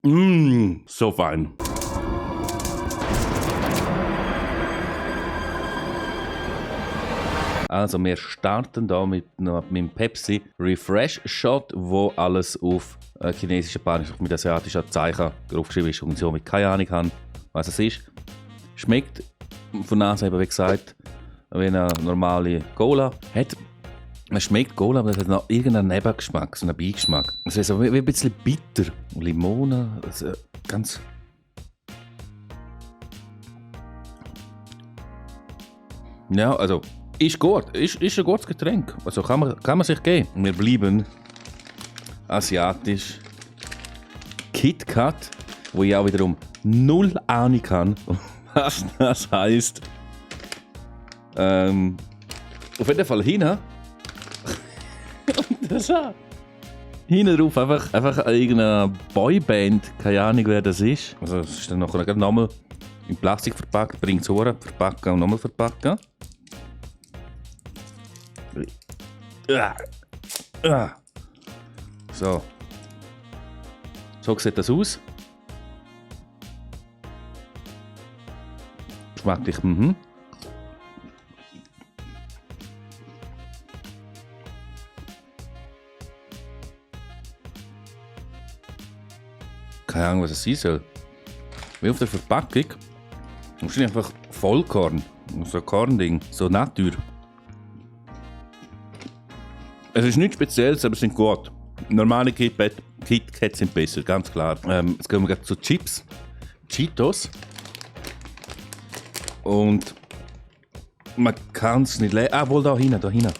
So fein. Also wir starten da mit dem Pepsi Refresh Shot, wo alles auf chinesischer Basis mit asiatischen Zeichen draufgeschrieben ist und so mit keine Ahnung haben, was es ist. Schmeckt von Nase eben, wie gesagt, wie eine normale Cola. Man schmeckt Cola, aber es hat noch irgendeinen Nebengeschmack, so einen Beigeschmack. Es ist so wie ein bisschen bitter. Limone, also ganz... Ja, also... Ist gut, ist ein gutes Getränk. Also kann man sich geben. Wir bleiben asiatisch. KitKat, wo ich auch wiederum null Ahnung habe, was das heisst. Auf jeden Fall hinten. Hinten drauf einfach irgendeine Boyband, keine Ahnung wer das ist. Also es ist dann nachher nochmal in Plastik verpackt, bringt es her, verpacken und nochmal verpacken. So. So sieht das aus. Geschmacklich, Keine Ahnung, was es sein soll. Wie auf der Verpackung. Wahrscheinlich einfach Vollkorn. So ein Kornding. So Natur. Es ist nichts Spezielles, aber es sind gut. Normale KitKats sind besser, ganz klar. Jetzt gehen wir gleich zu Chips. Cheetos. Und man kann es nicht lesen. Wohl da hinten.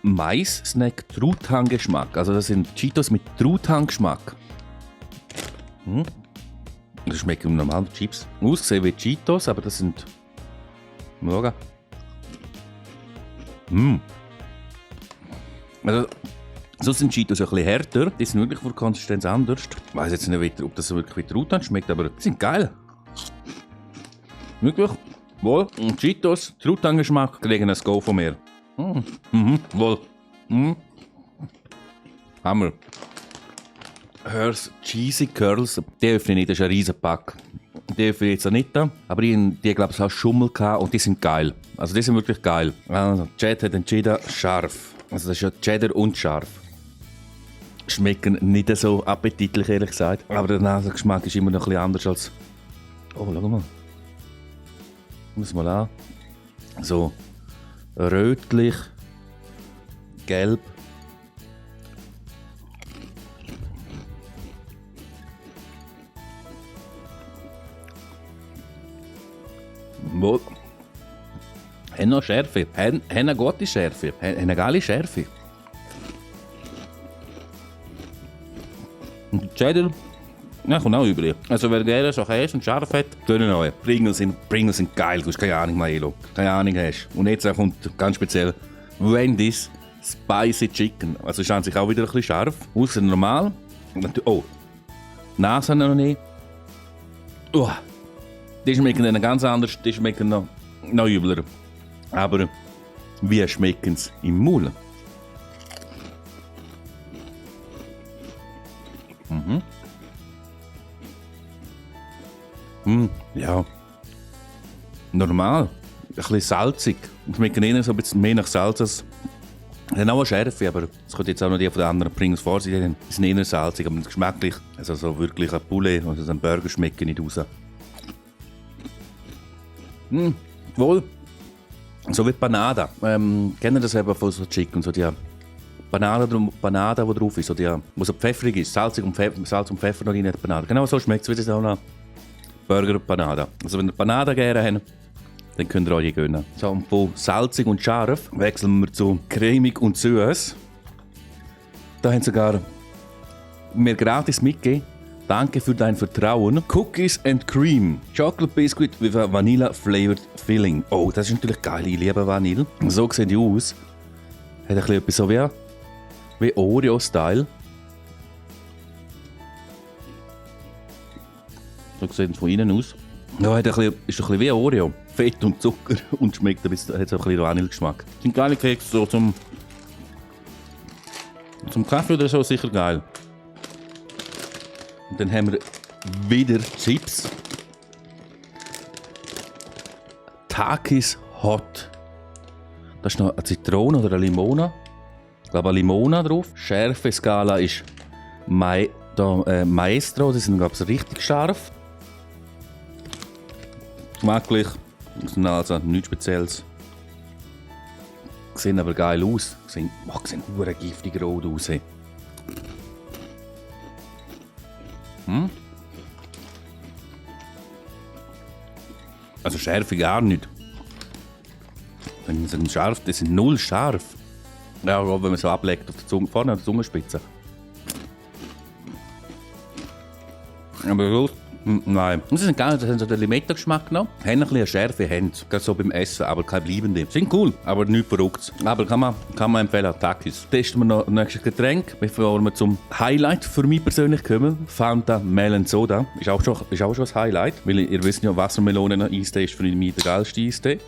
Mais-Snack Truthahn-Geschmack. Also das sind Cheetos mit Truthahn-Geschmack. Das schmecken normal Chips. Aussehen wie Cheetos, aber das sind... Schauen. Also, so sind Cheetos ein bisschen härter. Die sind wirklich von der Konsistenz anders. Ich weiss jetzt nicht weiter, ob das wirklich wie Truthahn schmeckt, aber die sind geil. Wirklich. Wohl. Und Cheetos, Truthahn-Geschmack, kriegen ein Go von mir. Wohl. Hammer. Hershey's Cheesy Curls. Die öffne ich nicht, das ist ein riesen Pack. Die öffne ich jetzt nicht. Aber die glaube ich, auch Schummel gehabt und die sind geil. Also die sind wirklich geil. Also, Chad hat entschieden, scharf. Also das ist ja Cheddar und scharf. Schmecken nicht so appetitlich, ehrlich gesagt. Aber der Nasengeschmack ist immer noch ein bisschen anders als... Oh, schau mal. Muss mal an. So rötlich, gelb. Wohl. Haben noch Schärfe, haben eine gute Schärfe, haben eine geile Schärfe. Und Cheddar, ja, kommt auch übrig. Also wer gerne so Käse und scharf hat, tönen euch. Pringles sind geil, du hast keine Ahnung, Maelo. Keine Ahnung hast. Und jetzt kommt ganz speziell Wendy's Spicy Chicken. Also ist an sich auch wieder ein bisschen scharf. Außer normal. Oh, Nase noch nicht. Oh. Die schmecken dann ganz anders, die schmecken noch übler. Aber wie schmecken sie im Mund? Ja. Normal. Ein bisschen salzig. Schmecken eher so ein bisschen mehr nach Salz als... Die haben auch eine Schärfe, aber es kommt jetzt auch noch die von den anderen Pringles vor. Die sind eher salzig, aber geschmacklich. Also so wirklich ein Poulet oder so ein Burger schmecken nicht raus. Wohl. So wie Panada. Kennen das eben von so Chicken? So die Panada, die drauf ist, so die, wo so pfeffrig ist. Salz und Pfeffer noch in der Panada. Genau so schmeckt es, wie das auch noch Burger und Panada. Also wenn ihr Panada gerne habt, dann könnt ihr euch gönnen. So, und von salzig und scharf wechseln wir zu cremig und süß. Da haben sie sogar mir gratis mitgegeben. Danke für dein Vertrauen. Cookies and Cream. Chocolate Biscuit with a Vanilla Flavored Filling. Oh, das ist natürlich geil. Ich liebe Vanille. So sehen die aus. Hat ein bisschen etwas so wie Oreo-Style. So sieht es von innen aus. Ja, ist ein bisschen wie Oreo. Fett und Zucker und schmeckt ein bisschen, hat so ein bisschen Vanillegeschmack. Sind geile Kekse so zum Kaffee oder so sicher geil. Dann haben wir wieder Chips. Takis Hot. Da ist noch eine Zitrone oder eine Limone. Ich glaube, eine Limone drauf. Schärfeskala ist Maestro. Die sind, glaube ich, richtig scharf. Geschmacklich. Also nichts Spezielles. Sehen aber geil aus. Sehen verdammt giftig rot aus. Also Schärfe gar nicht. Die sind scharf, die sind null scharf. Ja, wenn man so ablegt auf der Zunge, vorne an der Zungenspitze. Aber gut, nein. Das ist geil, das haben so den Limetta-Geschmack noch. Haben ein bisschen eine Schärfe, gerade so beim Essen, aber keine bleibende. Sind cool, aber nichts verrückt. Aber kann man empfehlen, Takis. Testen wir noch ein nächstes Getränk, bevor wir zum Highlight für mich persönlich kommen. Fanta Melon Soda. Ist auch schon ein Highlight, weil ihr wisst ja, Wassermelonen-Eistee ist für mich der geilste Eistee.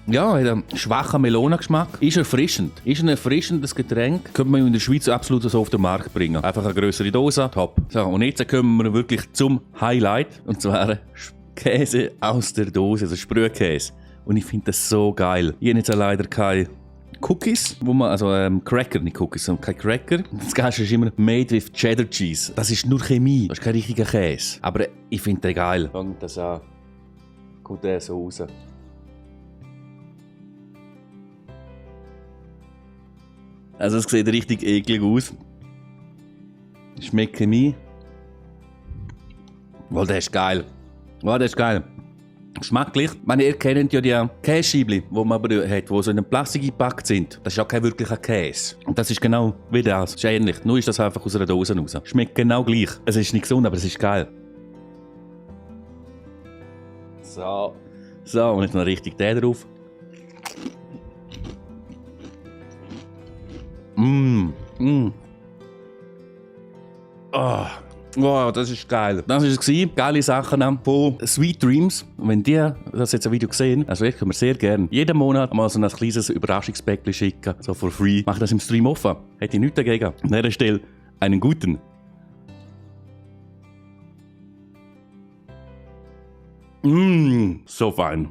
Ja, hat einen schwachen Melonengeschmack. Ist erfrischend. Ist ein erfrischendes Getränk. Könnte man in der Schweiz absolut so auf den Markt bringen. Einfach eine größere Dose, top. So, und jetzt kommen wir wirklich zum Highlight. Und zwar Käse aus der Dose, also Sprühkäse. Und ich finde das so geil. Ich habe jetzt leider keine Cookies, Cracker, nicht Cookies, sondern keine Cracker. Das Ganze ist immer made with Cheddar Cheese. Das ist nur Chemie, das ist kein richtiger Käse. Aber ich finde den geil. Fangt das an. Kommt der so raus. Also es sieht richtig eklig aus. Schmeckt Chemie. Weil der ist geil. Oh, der ist geil. Geschmacklich, ihr kennt ja die Käsescheibli, die man aber hat, die so in einem Plastik eingepackt sind. Das ist ja kein wirklicher Käse. Und das ist genau wie das. Das ist ähnlich. Nur ist das einfach aus einer Dose raus. Schmeckt genau gleich. Es ist nicht gesund, aber es ist geil. So, und jetzt noch richtig der drauf. Oh, das ist geil. Das war es. Geile Sachen von Sweet Dreams. Und wenn die das jetzt ein Video sehen, also ich können wir sehr gerne jeden Monat mal so ein kleines Überraschungspäckchen schicken, so for free. Mach das im Stream offen. Hätte ich nichts dagegen. An dieser Stelle einen guten. So fein.